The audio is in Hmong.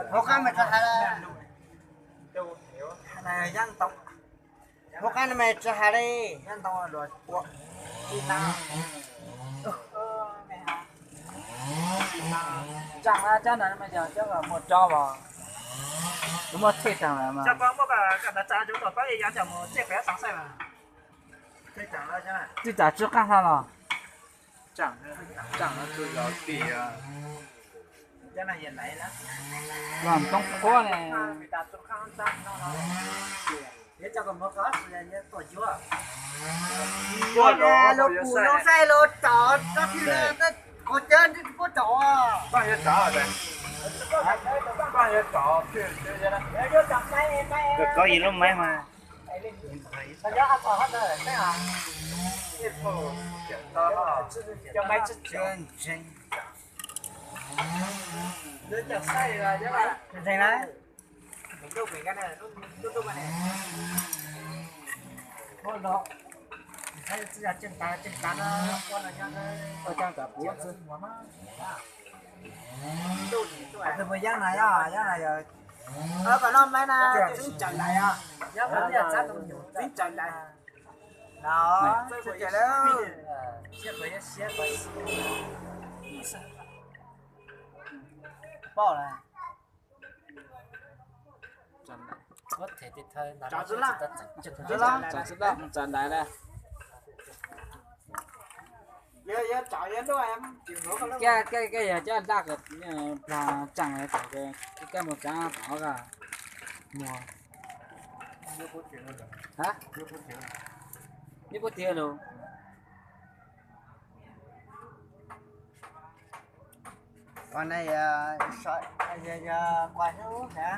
Hauv qab mas tsis hais li. Hauv qab no mas tsis hais li. Tseem coj no mas yog coj los muag tsob os. Kuv muaj txhij tseem lawm mas. Twb tsam tsw qaj hlo los. Los ntoo qhuab ne. Lub kub lub saib lub tod tsob thib, qhov cawv puab tod. Koj yog lub maib mas. Ntseeg na. Ua no, tseem tas tseem tas no, ua no yog ua coj kav puv xwb. Tus puas yeeb no yog, yeeb no yog, kom noj maib na, tseem tsaws ntais os, tseem tsaws ntais. No, tseem lawm. Pom lawm. Tsaws lawm, tsaws lawm. Koj, koj, koj yog coj daj kom plag tseem, koj mus tsav tod koj mus. Nyob puab tiag lus. Qhov no yog, yog, yog quas hnub ub na.